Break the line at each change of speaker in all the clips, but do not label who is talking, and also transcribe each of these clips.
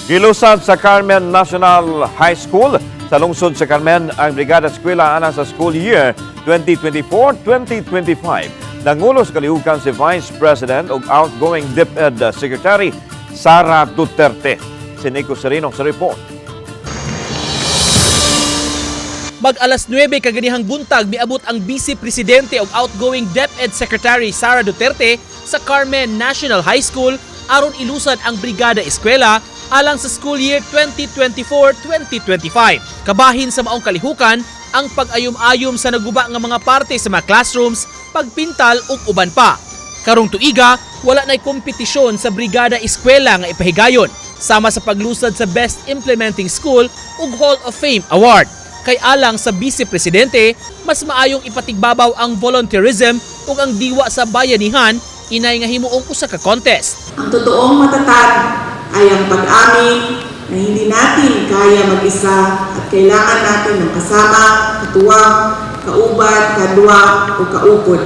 Gilusad sa Carmen National High School sa lungsod sa Carmen ang Brigada Eskwela alang sa school year 2024-2025. Nangulo sa kalihukan si Vice President ug outgoing DepEd Secretary Sara Duterte. Si Nico Sereno sa report.
Mag alas 9 kaganihang buntag, miabot ang Vice Presidente ug outgoing DepEd Secretary Sara Duterte sa Carmen National High School aron ilusad ang Brigada Eskwela alang sa school year 2024-2025. Kabahin sa maong kalihukan ang pag-ayom-ayom sa naguba nga mga parte sa mga classrooms, pagpintal ug uban pa. Karong tuiga, wala na'y kompetisyon sa Brigada Eskwela nga ipahigayon, sama sa paglusad sa Best Implementing School ug Hall of Fame Award. Kay alang sa Vice Presidente, mas maayong ipatigbabaw ang volunteerism ug ang diwa sa bayanihan inay nga himuong usa ka contest.
Ang totoong matatag ay ang pag-amin na hindi natin kaya mag-isa at kailangan natin ng kasama, katuwang, kauban, kadwa o kaupod.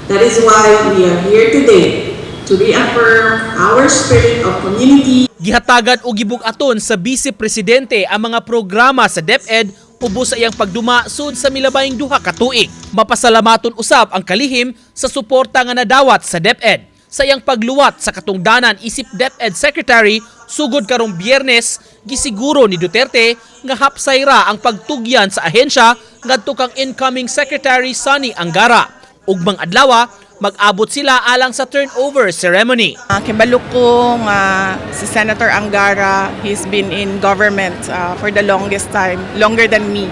That is why we are here today, to reaffirm our spirit of community.
Gihatagan og gibug-aton sa Vice Presidente ang mga programa sa DepEd ubos sa iyang pagduma sud sa milabayng 2 ka tuig. Mapasalamaton usab ang kalihim sa suporta nga nadawat sa DepEd. Sa iyang pagluwat sa katungdanan isip DepEd Secretary sugod karong Biyernes, gisiguro ni Duterte nga hapsay ra ang pagtugyan sa ahensya ngadto kang incoming Secretary Sonny Angara. Ugmang adlawa, mag-abot sila alang sa turnover ceremony.
Kibalo ko nga si Senator Angara, he's been in government for the longest time, longer than me.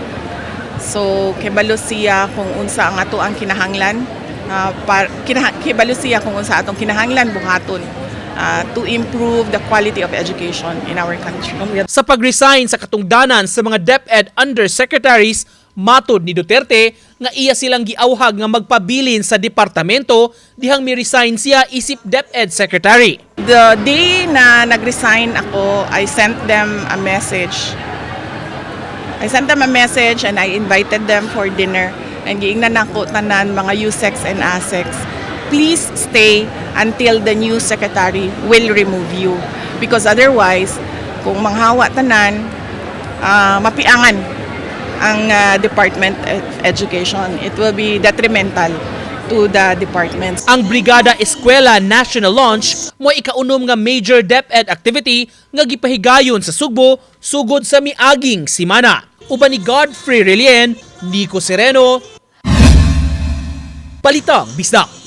So, kibalo siya kung unsa ang ato ang kinahanglan. Kibalo siya kung unsa atong kinahanglan buhaton to improve the quality of education in our country.
Sa pag-resign sa katungdanan sa mga DepEd undersecretaries, matod ni Duterte nga iya silang giawhag nga magpabilin sa departamento dihang mi-resign siya isip DepEd Secretary.
The day na nag-resign ako, I sent them a message. I sent them a message and I invited them for dinner. And giingnan nako tanan mga USECs and ASECs, please stay until the new secretary will remove you. Because otherwise, kung manghawa tanan, mapiangan ang Department of Education. It will be detrimental to the departments.
Ang Brigada Eskwela National Launch mo ikaunom nga major DepEd activity nga gipahigayon sa Sugbo sugod sa miaging simana. Uban ni Godfrey Relien, Nico Sereno, Balitang Bisdak.